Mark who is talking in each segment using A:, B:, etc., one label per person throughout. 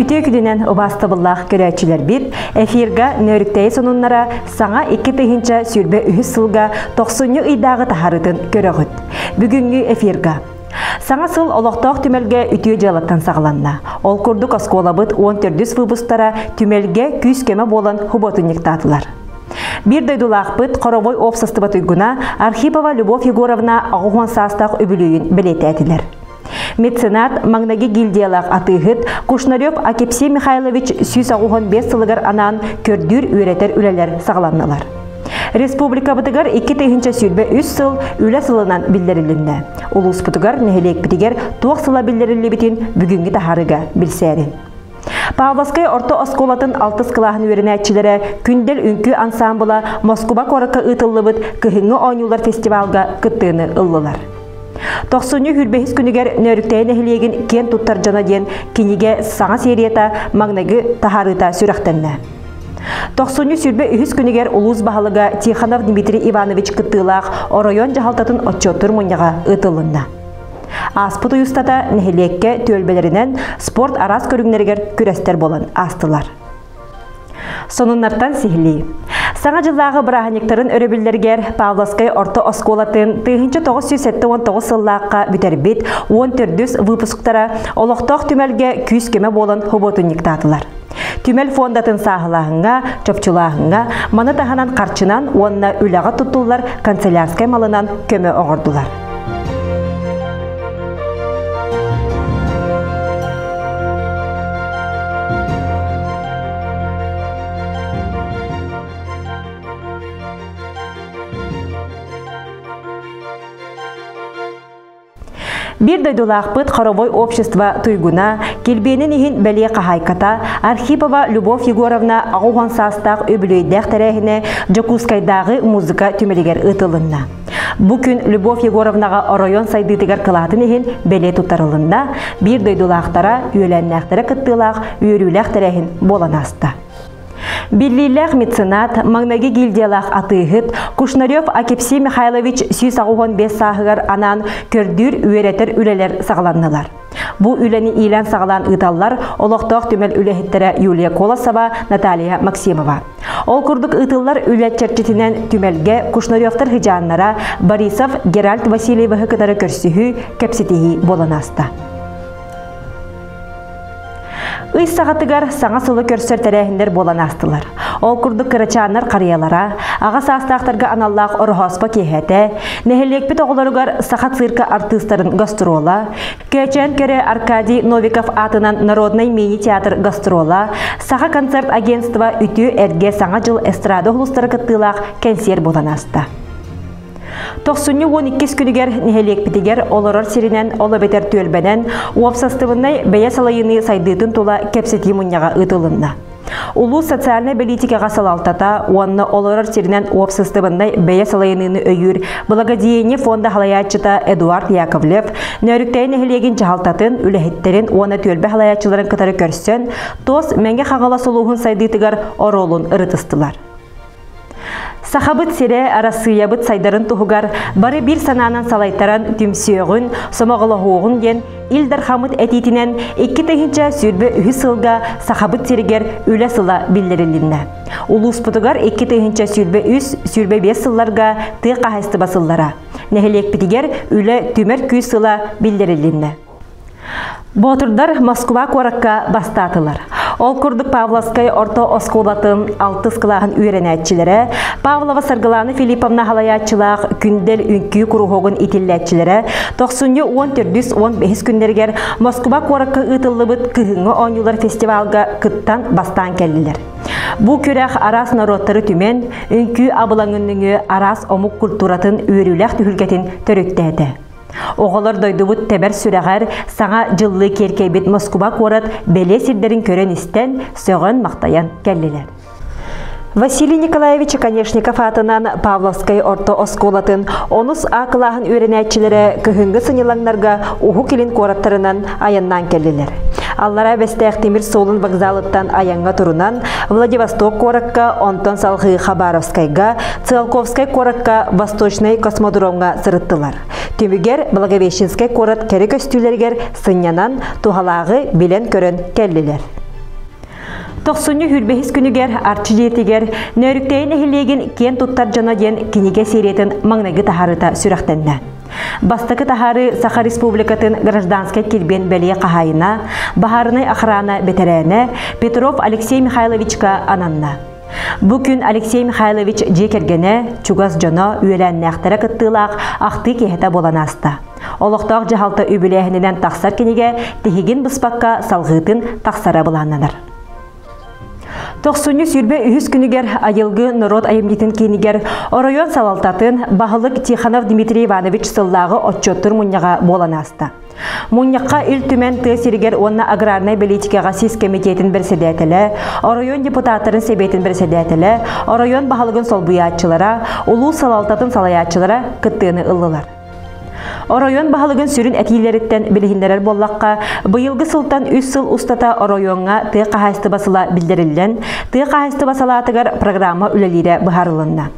A: Үтүө күнүнэн убаастабыллаах көрөөччүлэрбит, эфирга Нөөрүктэйи сонуннара саҥа 2023 сылга тохсунньу ыйдааҕы таһаарыытын көрөҕүт. Бүгүҥҥү эфирга Саҥа сыл олохтоох түмэлгэ үтүө дьыалаттан саҕаланна. Ол курдук оскуолабыт 14 выпустара түмэлгэ күүс-көмө буолан хубуотунньуктаатылар. Биир дойдулаахпыт хоровой уопсастыба туйгуна Архипова Любовь Егоровна 80 саастаах үбүлүөйүн бэлиэтээтилэр. Меценат, маҥнайгы гильдиялаах атыыһыт Кушнарев Акипсий Михайлович 185 сылыгар анаан көрдүүр-үөрэтэр үлэлэр саҕаланнылар. Республикабытыгар 2023 сыл үлэ сылынан биллэрилиннэ. Улууспутугар, нэһилиэкпитигэр туох сыла биллэриллибитин бүгүҥҥү таһаарыыга билсээрин. Павловскай орто оскуолатын алтыс кылааһын үөрэнээччилэрэ Күндэл үҥкүү ансаамбыла Москуба куоракка ыытыллыбыт Кыһыҥҥы оонньуулар фестивалга кыттыыны ыллылар. Тохсунньу сүүрбэһис күнүгэр Нөөрүктэйи нэһилиэгин киэн туттар дьоно диэн кинигэ саҥа серията маҥнайгы таһаарыыта сүрэхтэннэ. Тохсунньу 23 күнүгэр улуус баһылыга Тихонов Дмитрий Иванович кыттыылаах оройуон дьаһалтатын отчуоттуур мунньаҕа ыытылынна. Ааспыт ый устата нэһилиэккэ түөлбэлэринэн спорт араас көрүҥнэригэр күрэстэр буолан аастылар. Сонуннартан сиһилии. Саҥа дьыллааҕы бырааһынньыктарын өрөбүллэригэр Павловскай орто оскуолатын 1979 сыллаахха бүтэрбит 14 выпусктара олохтоох түмэлгэ күүс-көмө буолан хубуотунньуктаатылар. Түмэл фондатын сааһылааһыҥҥа, чопчулааһыҥҥа, маны таһынан харчынан уонна үлэҕэ туттуллар канцелярскай малынан көмө оҥордулар. Биир дойдулаахпыт хоровой общество туйгуна, килбиэнин иһин бэлиэ хаһаайката Архипова Любовь Егоровна 80 саастаах үбүлүөйдээх тэрээһинэ Дьокуускайдааҕы музыка түмэлигэр ыытылынна. Бу күн Любовь Егоровнаҕа оройуон сайдыытыгар кылаатын иһин бэлиэ туттарылынна, биир дойдулаахтара, үөлээннээхтэрэ кыттыылаах үөрүүлээх тэрээһин буолан ааста. Биллиилээх меценат, маҥнайгы гильдиялаах атыыһыт Кушнарев Акипсий Михайлович 185 сааһыгар анаан көрдүүр үөрэтэр үлэлэр саҕаланнылар. Бу үлэни иилээн-саҕалаан ыыталлар олохтоох түмэл үлэһиттэрэ Юлия Колосова, Наталья Максимова. Ол курдук ыытыллар үлэ чэрчитинэн түмэлгэ Кушнаревтар хыдьааннара Борисов Геральд Васильевиһы кытары көрсүһүү, кэпсэтиһии буолан ааста. Ый саҕатыгар саҥа сылы көрсөр тэрээһиннэр буолан аастылар. Ол курдук кырачааннар харыйалара, аҕа саастаахтарга аналлаах ороһооспо киэһэтэ, нэһилиэкпит оҕолоругар саха цирка артыыстарын гастрола, Көөчөөн көрө Аркадий Новиков аатынан народнай мини-театр гастрола, Саха концерт агентство үтүө эргэ Саҥа дьыл эстрада улуустара кыттыылаах кэнсиэр буолан ааста. Тохсунньу 12 күнүгэр нэһилиэкпитигэр олорор сиринэн, ол эбэтэр түөлбэнэн уопсастыбаннай бэйэ салайыныы сайдыытын тула кэпсэтии мунньаҕа ыытылынна. Улуус социальнай бэлиитикэҕэ салалтата уонна олорор сиринэн уопсастыбаннай бэйэ салайыныыны өйүүр Благодеяние фонда салайааччыта Эдуард Яковлев Нөөрүктэйи нэһилиэгин дьаһалтатын, үлэһиттэрин уонна түөлбэ салайааччыларын кытары көрсөн, ТОС Мэҥэ Хаҥалас улууһун сайдыытыгар оруолун ырытыстылар. Сахабыт сирэ Арассыыйабыт сайдарын туһугар бары биир санаанан салайтаран түмсүөҕүн, сомоҕолоһуоҕун диэн Ил Дархаммыт этиитинэн 2023 сылга Сахабыт сиригэр үлэ сыла биллэрилиннэ. Улууспутугар 2023-25 сылларга тыа хаһаайыстыба сыллара. Нэһилиэкпитигэр үлэ түмэр күүс сыла биллэрилиннэ. Боотурдар Москва куоракка бастаатылар. Ол курдук Павловскай орто оскуолатын алтыс кылааһын үөрэнээччилэрэ, Павлова Саргылана Филипповна халайааччылаах Күндэл үҥкүү куруһуогун итиллээччилэрэ тохсунньу 14-15 күннэригэр Москва куоракка ыытыллыбыт Кыһыҥҥы оонньуулар фестивалга кыттан бастаан кэллилэр. Бу күрэх араас норуоттары түмэн, үҥкүү абылаҥын нөҥүө араас омук культуратын үөрүүлээх түһүлгэтин төрүттээтэ. Оҕолор дойдубут тэбэр сүрэҕэр саҥа дьыллыы киэркэйбит Москуба куорат бэлиэ сирдэрин көрөн-истэн, сөҕөн-махтайан кэллилэр. Василий Николаевич Оконешников аатынан Павловскай орто оскуолатын онус А кылааһын үөрэнээччилэрэ кыһыҥҥы сынньалаҥнарга Уһук Илин куораттарынан айаннаан кэллилэр. Аллараа Бэстээх тимир суолун вокзалыттан айаҥҥа турунан Владивосток куоракка, онтон салҕыы Хабаровскайга, Циолковскай куоракка Восточнай космодромҥа сырыттылар. Түмүгэр Благовещенскай куорат кэрэ көстүүлэригэр сынньанан, туһалааҕы билэн-көрөн кэллилэр. Тохсунньу хүрбэһис күнүгэр Арчы дьиэтигэр Нөөрүктэйи нэһилиэгин киэн туттар дьоно диэн кинигэ сериятын маҥнайгы таһаарыыта сүрэхтэннэ. Бастакы таһаарыы Саха Республикатын гражданскай килбиэн бэлиэ хаһаайына, баһаарынай охрана бэтэрээнэ Петров Алексей Михайловичка ананна. Бу күн Алексей Михайлович дьиэ кэргэнэ, чугас дьоно, үөлээннээхтэрэ кыттыылаах ахтыы киэһэтэ буолан ааста. Олохтоох дьаһалта үбүлээһининэн тахсар кинигэ тиһигин быспакка салҕыытын тахсара былааннанар. Тохсунньу 23 күнүгэр Айылгы норуот айымньытын киинигэр оройуон салалтатын баһылык Тихонов Дмитрий Иванович сыллааҕы отчуоттуур мунньаҕа буолан ааста. Мунньахха Ил Түмэн тыа сиригэр уонна аграрнай бэлиитикэҕэ сис кэмитиэтин бэрэссэдээтэлэ, оройуон депутаттарын сэбиэтин бэрэссэдээтэлэ, оройуон баһылыгын солбуйааччылара, улуус салалтатын салайааччылара кыттыыны ыллылар. Оройуон баһылыгын сүрүн этиилэриттэн билиһиннэрэр буоллахха, быйылгы сылтан үс сыл устата оройуоҥҥа тыа хаһаайыстыба сыла биллэриллэн, тыа хаһаайыстыба салаатыгар программа үлэлиирэ быһаарылынна.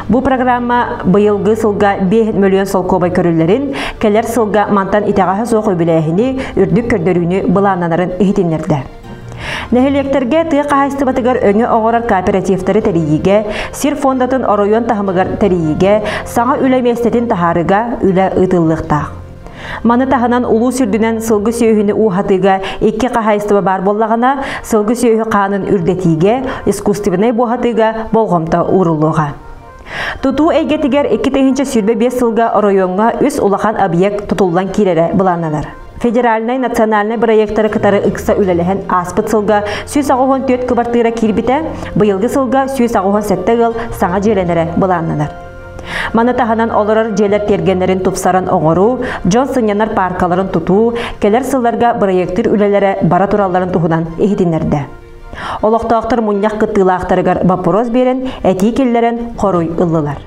A: Бу программа быйылгы сылга 5 мөлүйүөн солкуобай көрүллэрин, кэлэр сылга мантан итэҕэһэ суох үбүлээһини, үрдүк көрдөрүүнү былааннанарын иһитиннэрдэ. Нэһилиэктэргэ тыа хаһаайыстыбатыгар өҥө оҥорор кооперативтары тэрийиигэ, сир фондатын оройуон таһымыгар тэрийиигэ, саҥа үлэ миэстэтин таһаарыыга үлэ ыытыллыахтаах. Маны таһынан улуус үрдүнэн сылгы сүөһүнү ууһатыыга икки хаһаайыстыба баар буоллаҕына, сылгы сүөһү хаанын үрдэтиигэ, искусственнай буоһатыыга болҕомто ууруллуоҕа. Тутуу эйгэтигэр 2025 сылга оройуоҥҥа үс улахан объект тутуллан киирэрэ былааннанар. Федеральнай национальнай бырайыактары кытары ыкса үлэлэһэн ааспыт сылга 184 кыбартыыра киирбитэ, быйылгы сылга 187 ыал саҥа дьиэлэнэрэ былааннанар. Маны таһынан олорор дьиэлэр тиэргэннэрин тупсаран оҥоруу, дьон сынньанар пааркаларын тутуу, кэлэр сылларга бырайыактыыр үлэлэрэ бара туралларын туһунан иһитиннэрдэ. Олохтоохтор мунньах кыттыылаахтарыгар боппуруос биэрэн, этии киллэрэн хоруй ыллылар.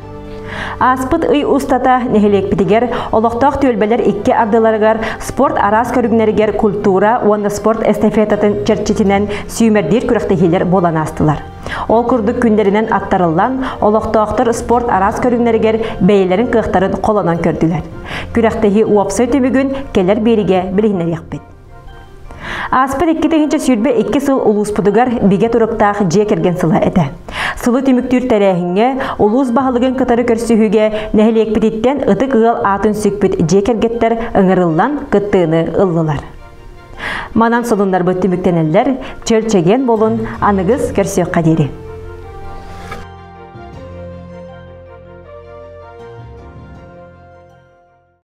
A: Ааспыт ый устата нэһилиэкпитигэр олохтоох түөлбэлэр икки ардыларыгар спорт араас көрүҥнэригэр культура уонна спорт эстафетатын чэрчитинэн сүүмэрдиир күрэхтэһиилэр буолан аастылар. Ол курдук күннэринэн аттарыллан, олохтоохтор спорт араас көрүҥнэригэр бэйэлэрин кыахтарын холонон көрдүлэр. Күрэхтэһии уопсай түмүгүн кэлэр биэригэ билиһиннэриэхпит. Ааспыт 2022 сыл улууспутугар бигэ туруктаах дьиэ кэргэн сыла этэ. Сылы түмүктүүр тэрээһиҥҥэ улуус баһылыгын кытары көрсүһүүгэ нэһилиэкпититтэн ытык ыал аатын сүкпүт дьиэ кэргэттэр ыҥырыллан кыттыыны ыллылар. Манан сонуннарбыт түмүктэнэллэр, чөл чэгиэн буолун, аныгыс көрсүөххэ диэри.